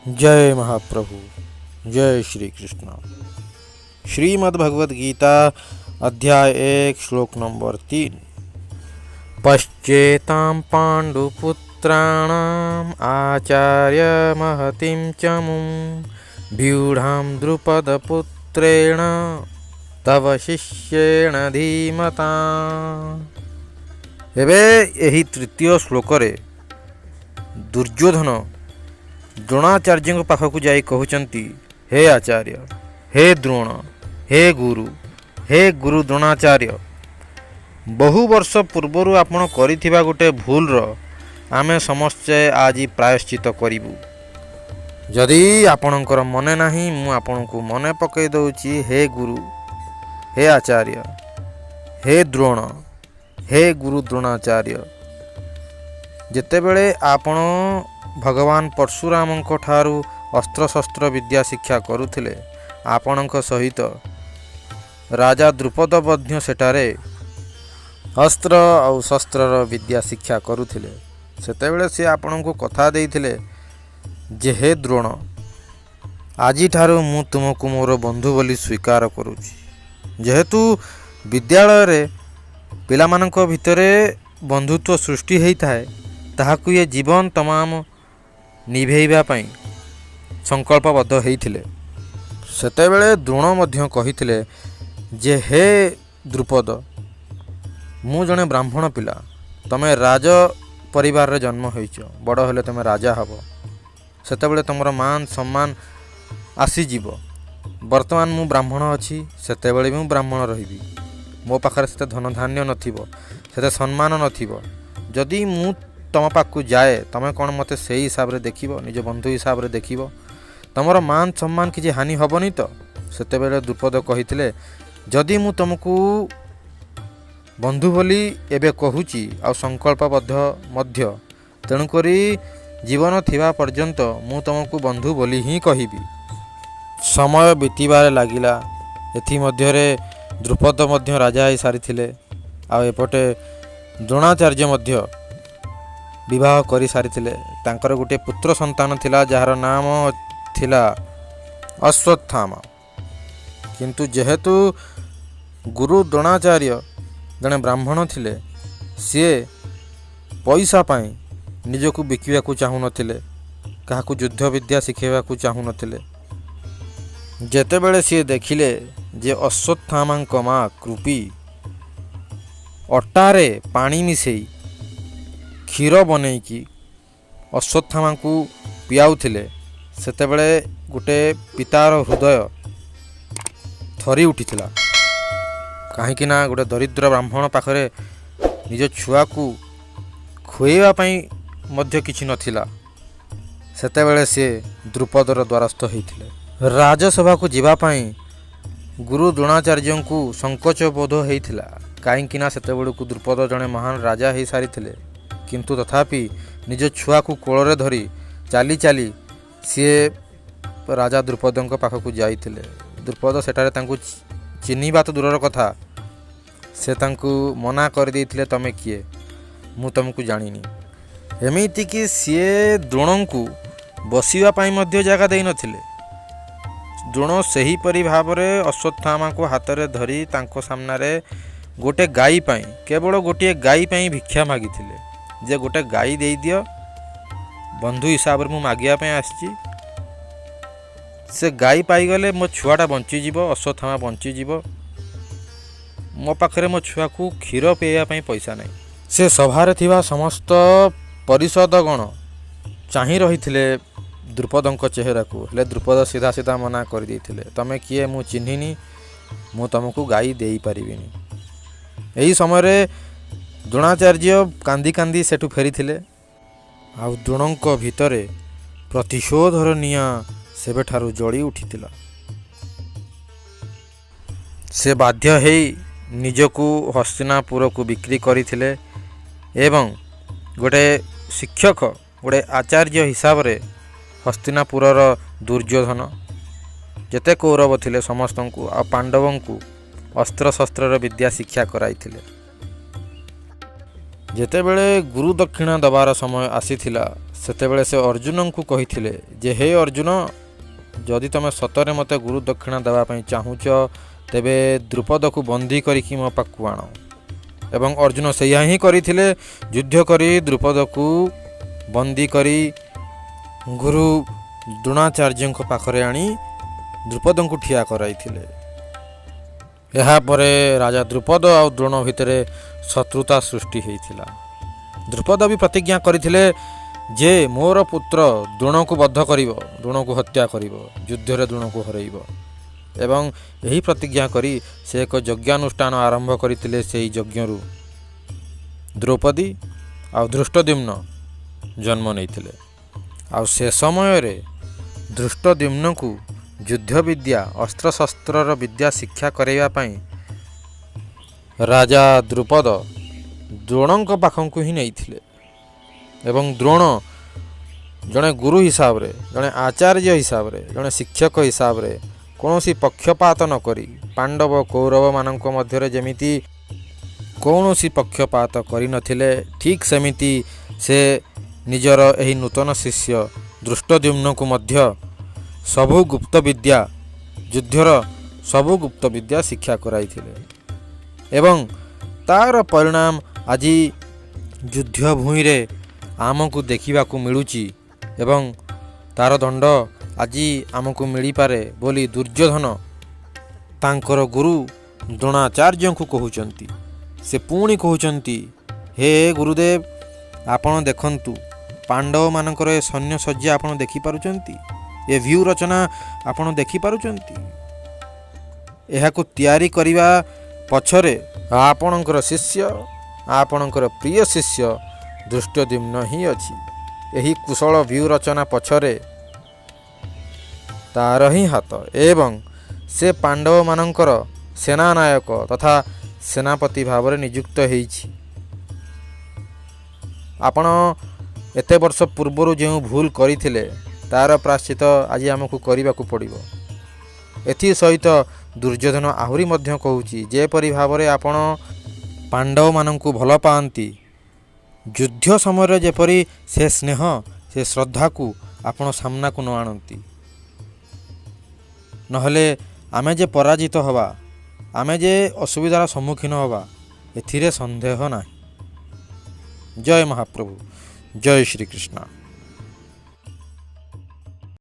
जय महाप्रभु, जय श्री कृष्ण। श्रीमद् भगवद गीता अध्याय 1 श्लोक नंबर 3। पश्चेतां पाण्डुपुत्राणाम् आचार्य महतीं च मुं व्यूढां द्रुपदपुत्रेण तव शिष्येण धीमता। ଏବେ ଏହି ତୃତୀୟ ଶ୍ଲୋକରେ ଦୁର୍ଯ୍ୟୋଧନ ଦ୍ରୋଣାଚାର୍ଯ୍ୟଙ୍କ ପାଖକୁ ଯାଇ କହୁଛନ୍ତି, ହେ ଆଚାର୍ଯ୍ୟ, ହେ ଦ୍ରୋଣ, ହେ ଗୁରୁ, ହେ ଗୁରୁ ଦ୍ରୋଣାଚାର୍ଯ୍ୟ, ବହୁ ବର୍ଷ ପୂର୍ବରୁ ଆପଣ କରିଥିବା ଗୋଟେ ଭୁଲର ଆମେ ସମସ୍ତେ ଆଜି ପ୍ରାୟଶ୍ଚିତ କରିବୁ। ଯଦି ଆପଣଙ୍କର ମନେ ନାହିଁ, ମୁଁ ଆପଣଙ୍କୁ ମନେ ପକାଇ ଦେଉଛି। ହେ ଗୁରୁ, ହେ ଆଚାର୍ଯ୍ୟ, ହେ ଦ୍ରୋଣ, ହେ ଗୁରୁ ଦ୍ରୋଣାଚାର୍ଯ୍ୟ, ଯେତେବେଳେ ଆପଣ ଭଗବାନ ପରଶୁରାମଙ୍କ ଠାରୁ ଅସ୍ତ୍ରଶସ୍ତ୍ର ବିଦ୍ୟା ଶିକ୍ଷା କରୁଥିଲେ, ଆପଣଙ୍କ ସହିତ ରାଜା ଦ୍ରୁପଦ ମଧ୍ୟ ସେଠାରେ ଅସ୍ତ୍ର ଆଉ ଶସ୍ତ୍ରର ବିଦ୍ୟା ଶିକ୍ଷା କରୁଥିଲେ। ସେତେବେଳେ ସେ ଆପଣଙ୍କୁ କଥା ଦେଇଥିଲେ ଯେ ହେ ଦ୍ରୋଣ, ଆଜିଠାରୁ ମୁଁ ତୁମକୁ ମୋର ବନ୍ଧୁ ବୋଲି ସ୍ୱୀକାର କରୁଛି। ଯେହେତୁ ବିଦ୍ୟାଳୟରେ ପିଲାମାନଙ୍କ ଭିତରେ ବନ୍ଧୁତ୍ୱ ସୃଷ୍ଟି ହୋଇଥାଏ, ତାହାକୁ ଇଏ ଜୀବନ ତମାମ ନିଭେଇବା ପାଇଁ ସଂକଳ୍ପବଦ୍ଧ ହୋଇଥିଲେ। ସେତେବେଳେ ଦ୍ରୋଣ ମଧ୍ୟ କହିଥିଲେ ଯେ ହେ ଦ୍ରୁପଦ, ମୁଁ ଜଣେ ବ୍ରାହ୍ମଣ ପିଲା, ତମେ ରାଜ ପରିବାରରେ ଜନ୍ମ ହୋଇଛ, ବଡ଼ ହେଲେ ତମେ ରାଜା ହେବ, ସେତେବେଳେ ତୁମର ମାନ ସମ୍ମାନ ଆସିଯିବ। ବର୍ତ୍ତମାନ ମୁଁ ବ୍ରାହ୍ମଣ ଅଛି, ସେତେବେଳେ ବି ମୁଁ ବ୍ରାହ୍ମଣ ରହିବି। ମୋ ପାଖରେ ସେତେ ଧନଧାନ୍ୟ ନଥିବ, ସେତେ ସମ୍ମାନ ନଥିବ। ଯଦି ମୁଁ ତୁମ ପାଖକୁ ଯାଏ, ତୁମେ କ'ଣ ମୋତେ ସେଇ ହିସାବରେ ଦେଖିବ, ନିଜ ବନ୍ଧୁ ହିସାବରେ ଦେଖିବ? ତୁମର ମାନ ସମ୍ମାନ କିଛି ହାନି ହେବନି ତ? ସେତେବେଳେ ଦ୍ରୁପଦ କହିଥିଲେ, ଯଦି ମୁଁ ତୁମକୁ ବନ୍ଧୁ ବୋଲି ଏବେ କହୁଛି ଆଉ ସଂକଳ୍ପବଦ୍ଧ ମଧ୍ୟ, ତେଣୁକରି ଜୀବନ ଥିବା ପର୍ଯ୍ୟନ୍ତ ମୁଁ ତୁମକୁ ବନ୍ଧୁ ବୋଲି ହିଁ କହିବି। ସମୟ ବିତିବାରେ ଲାଗିଲା। ଏଥିମଧ୍ୟରେ ଦ୍ରୁପଦ ମଧ୍ୟ ରାଜା ହୋଇସାରିଥିଲେ, ଆଉ ଏପଟେ ଦ୍ରୋଣାଚାର୍ଯ୍ୟ ମଧ୍ୟ ବିବାହ କରିସାରିଥିଲେ। ତାଙ୍କର ଗୋଟିଏ ପୁତ୍ର ସନ୍ତାନ ଥିଲା, ଯାହାର ନାମ ଥିଲା ଅଶ୍ୱତ୍ଥାମା। କିନ୍ତୁ ଯେହେତୁ ଗୁରୁ ଦ୍ରୋଣାଚାର୍ଯ୍ୟ ଜଣେ ବ୍ରାହ୍ମଣ ଥିଲେ, ସିଏ ପଇସା ପାଇଁ ନିଜକୁ ବିକିବାକୁ ଚାହୁଁନଥିଲେ, କାହାକୁ ଯୁଦ୍ଧ ବିଦ୍ୟା ଶିଖାଇବାକୁ ଚାହୁଁନଥିଲେ। ଯେତେବେଳେ ସିଏ ଦେଖିଲେ ଯେ ଅଶ୍ୱତ୍ଥାମାଙ୍କ ମା କୃପି ଅଟାରେ ପାଣି ମିଶାଇ କ୍ଷୀର ବନେଇକି ଅଶ୍ୱତ୍ଥାମାଙ୍କୁ ପିଆଉଥିଲେ, ସେତେବେଳେ ଗୋଟେ ପିତାର ହୃଦୟ ଥରି ଉଠିଥିଲା। କାହିଁକି ନା ଗୋଟେ ଦରିଦ୍ର ବ୍ରାହ୍ମଣ ପାଖରେ ନିଜ ଛୁଆକୁ ଖୁଆଇବା ପାଇଁ ମଧ୍ୟ କିଛି ନଥିଲା। ସେତେବେଳେ ସିଏ ଦ୍ରୁପଦର ଦ୍ୱାରସ୍ଥ ହୋଇଥିଲେ। ରାଜସଭାକୁ ଯିବା ପାଇଁ ଗୁରୁ ଦ୍ରୋଣାଚାର୍ଯ୍ୟଙ୍କୁ ସଙ୍କୋଚ ବୋଧ ହୋଇଥିଲା, କାହିଁକିନା ସେତେବେଳକୁ ଦ୍ରୁପଦ ଜଣେ ମହାନ ରାଜା ହୋଇସାରିଥିଲେ। କିନ୍ତୁ ତଥାପି ନିଜ ଛୁଆକୁ କୋଳରେ ଧରି ଚାଲି ଚାଲି ସିଏ ରାଜା ଦ୍ରୁପଦଙ୍କ ପାଖକୁ ଯାଇଥିଲେ। ଦ୍ରୁପଦ ସେଠାରେ ତାଙ୍କୁ ଚିହ୍ନିବା ତ ଦୂରର କଥା, ସେ ତାଙ୍କୁ ମନା କରିଦେଇଥିଲେ, ତମେ କିଏ, ମୁଁ ତୁମକୁ ଜାଣିନି। ଏମିତିକି ସିଏ ଦ୍ରୋଣଙ୍କୁ ବସିବା ପାଇଁ ମଧ୍ୟ ଜାଗା ଦେଇନଥିଲେ। ଦ୍ରୋଣ ସେହିପରି ଭାବରେ ଅଶ୍ୱତ୍ଥାମାକୁ ହାତରେ ଧରି ତାଙ୍କ ସାମ୍ନାରେ ଗୋଟେ ଗାଈ ପାଇଁ, କେବଳ ଗୋଟିଏ ଗାଈ ପାଇଁ ଭିକ୍ଷା ମାଗିଥିଲେ ଯେ ଗୋଟେ ଗାଈ ଦେଇଦିଅ, ବନ୍ଧୁ ହିସାବରେ ମୁଁ ମାଗିବା ପାଇଁ ଆସିଛି। ସେ ଗାଈ ପାଇଗଲେ ମୋ ଛୁଆଟା ବଞ୍ଚିଯିବ, ଅଶ୍ୱତ୍ଥାମା ବଞ୍ଚିଯିବ। ମୋ ପାଖରେ ମୋ ଛୁଆକୁ କ୍ଷୀର ପିଇବା ପାଇଁ ପଇସା ନାହିଁ। ସେ ସଭାରେ ଥିବା ସମସ୍ତ ପରିଷଦଗଣ ଚାହିଁ ରହିଥିଲେ ଦ୍ରୁପଦଙ୍କ ଚେହେରାକୁ। ହେଲେ ଦ୍ରୁପଦ ସିଧା ସିଧା ମନା କରିଦେଇଥିଲେ, ତମେ କିଏ ମୁଁ ଚିହ୍ନିନି, ମୁଁ ତୁମକୁ ଗାଈ ଦେଇପାରିବିନି। ଏହି ସମୟରେ ଦ୍ରୋଣାଚାର୍ଯ୍ୟ କାନ୍ଦି କାନ୍ଦି ସେଠୁ ଫେରିଥିଲେ। ଆଉ ଦ୍ରୋଣଙ୍କ ଭିତରେ ପ୍ରତିଶୋଧର ନିଆଁ ସେବେଠାରୁ ଜଳି ଉଠିଥିଲା। ସେ ବାଧ୍ୟ ହେଇ ନିଜକୁ ହସ୍ତିନାପୁରକୁ ବିକ୍ରି କରିଥିଲେ ଏବଂ ଗୋଟେ ଶିକ୍ଷକ, ଗୋଟେ ଆଚାର୍ଯ୍ୟ ହିସାବରେ ହସ୍ତିନାପୁରର ଦୁର୍ଯ୍ୟୋଧନ, ଯେତେ କୌରବ ଥିଲେ ସମସ୍ତଙ୍କୁ ଆଉ ପାଣ୍ଡବଙ୍କୁ ଅସ୍ତ୍ରଶସ୍ତ୍ରର ବିଦ୍ୟା ଶିକ୍ଷା କରାଇଥିଲେ। ଯେତେବେଳେ ଗୁରୁ ଦକ୍ଷିଣା ଦେବାର ସମୟ ଆସିଥିଲା, ସେତେବେଳେ ସେ ଅର୍ଜୁନଙ୍କୁ କହିଥିଲେ ଯେ ହେ ଅର୍ଜୁନ, ଯଦି ତୁମେ ସତରେ ମୋତେ ଗୁରୁ ଦକ୍ଷିଣା ଦେବା ପାଇଁ ଚାହୁଁଛ, ତେବେ ଦ୍ରୁପଦକୁ ବନ୍ଦୀ କରିକି ମୋ ପାଖକୁ ଆଣ। ଏବଂ ଅର୍ଜୁନ ସେଇଆ ହିଁ କରିଥିଲେ। ଯୁଦ୍ଧ କରି ଦ୍ରୁପଦକୁ ବନ୍ଦୀ କରି ଗୁରୁ ଦ୍ରୋଣାଚାର୍ଯ୍ୟଙ୍କ ପାଖରେ ଆଣି ଦ୍ରୁପଦଙ୍କୁ ଠିଆ କରାଇଥିଲେ। ଏହାପରେ ରାଜା ଦ୍ରୁପଦ ଆଉ ଦ୍ରୋଣ ଭିତରେ ଶତ୍ରୁତା ସୃଷ୍ଟି ହୋଇଥିଲା। ଦ୍ରୁପଦ ବି ପ୍ରତିଜ୍ଞା କରିଥିଲେ ଯେ ମୋର ପୁତ୍ର ଦ୍ରୋଣକୁ ବଦ୍ଧ କରିବ, ଦ୍ରୋଣକୁ ହତ୍ୟା କରିବ, ଯୁଦ୍ଧରେ ଦ୍ରୋଣକୁ ହରାଇବ। ଏବଂ ଏହି ପ୍ରତିଜ୍ଞା କରି ସେ ଏକ ଯଜ୍ଞାନୁଷ୍ଠାନ ଆରମ୍ଭ କରିଥିଲେ। ସେହି ଯଜ୍ଞରୁ ଦ୍ରୌପଦୀ ଆଉ ଧୃଷ୍ଟଦ୍ୟୁମ୍ନ ଜନ୍ମ ନେଇଥିଲେ। ଆଉ ସେ ସମୟରେ ଧୃଷ୍ଟଦ୍ୟୁମ୍ନକୁ ଯୁଦ୍ଧ ବିଦ୍ୟା, ଅସ୍ତ୍ରଶସ୍ତ୍ରର ବିଦ୍ୟା ଶିକ୍ଷା କରାଇବା ପାଇଁ ରାଜା ଦ୍ରୁପଦ ଦ୍ରୋଣଙ୍କ ପାଖକୁ ହିଁ ନେଇଥିଲେ। ଏବଂ ଦ୍ରୋଣ ଜଣେ ଗୁରୁ ହିସାବରେ, ଜଣେ ଆଚାର୍ଯ୍ୟ ହିସାବରେ, ଜଣେ ଶିକ୍ଷକ ହିସାବରେ କୌଣସି ପକ୍ଷପାତ ନ କରି, ପାଣ୍ଡବ କୌରବମାନଙ୍କ ମଧ୍ୟରେ ଯେମିତି କୌଣସି ପକ୍ଷପାତ କରିନଥିଲେ, ଠିକ୍ ସେମିତି ସେ ନିଜର ଏହି ନୂତନ ଶିଷ୍ୟ ଧୃଷ୍ଟଦ୍ୟୁମ୍ନକୁ ମଧ୍ୟ ସବୁ ଗୁପ୍ତ ବିଦ୍ୟା, ଯୁଦ୍ଧର ସବୁ ଗୁପ୍ତ ବିଦ୍ୟା ଶିକ୍ଷା କରାଇଥିଲେ। ଏବଂ ତା'ର ପରିଣାମ ଆଜି ଯୁଦ୍ଧ ଭୂଇଁରେ ଆମକୁ ଦେଖିବାକୁ ମିଳୁଛି ଏବଂ ତା'ର ଦଣ୍ଡ ଆଜି ଆମକୁ ମିଳିପାରେ ବୋଲି ଦୁର୍ଯ୍ୟୋଧନ ତାଙ୍କର ଗୁରୁ ଦ୍ରୋଣାଚାର୍ଯ୍ୟଙ୍କୁ କହୁଛନ୍ତି। ସେ ପୁଣି କହୁଛନ୍ତି, ହେ ଗୁରୁଦେବ, ଆପଣ ଦେଖନ୍ତୁ ପାଣ୍ଡବମାନଙ୍କର ଏ ସୈନ୍ୟ ସଜ୍ଜା ଆପଣ ଦେଖିପାରୁଛନ୍ତି, ଏ ଭ୍ୟୁ ରଚନା ଆପଣ ଦେଖିପାରୁଛନ୍ତି। ଏହାକୁ ତିଆରି କରିବା ପଛରେ ଆପଣଙ୍କର ଶିଷ୍ୟ, ଆପଣଙ୍କର ପ୍ରିୟ ଶିଷ୍ୟ ଧୃଷ୍ଟଦ୍ୟୁମ୍ନ ହିଁ ଅଛି। ଏହି କୁଶଳ ଭ୍ୟୁ ରଚନା ପଛରେ ତାର ହିଁ ହାତ ଏବଂ ସେ ପାଣ୍ଡବମାନଙ୍କର ସେନାନାୟକ ତଥା ସେନାପତି ଭାବରେ ନିଯୁକ୍ତ ହେଇଛି। ଆପଣ ଏତେ ବର୍ଷ ପୂର୍ବରୁ ଯେଉଁ ଭୁଲ କରିଥିଲେ ତା'ର ପ୍ରାୟଶ୍ଚିତ ଆଜି ଆମକୁ କରିବାକୁ ପଡ଼ିବ। ଏଥିସହିତ ଦୁର୍ଯ୍ୟୋଧନ ଆହୁରି ମଧ୍ୟ କହୁଛି, ଯେପରି ଭାବରେ ଆପଣ ପାଣ୍ଡବମାନଙ୍କୁ ଭଲ ପାଆନ୍ତି, ଯୁଦ୍ଧ ସମୟରେ ଯେପରି ସେ ସ୍ନେହ, ସେ ଶ୍ରଦ୍ଧାକୁ ଆପଣ ସାମ୍ନାକୁ ନ ଆଣନ୍ତି, ନହେଲେ ଆମେ ଯେ ପରାଜିତ ହେବା, ଆମେ ଯେ ଅସୁବିଧାର ସମ୍ମୁଖୀନ ହେବା, ଏଥିରେ ସନ୍ଦେହ ନାହିଁ। ଜୟ ମହାପ୍ରଭୁ, ଜୟ ଶ୍ରୀକୃଷ୍ଣ।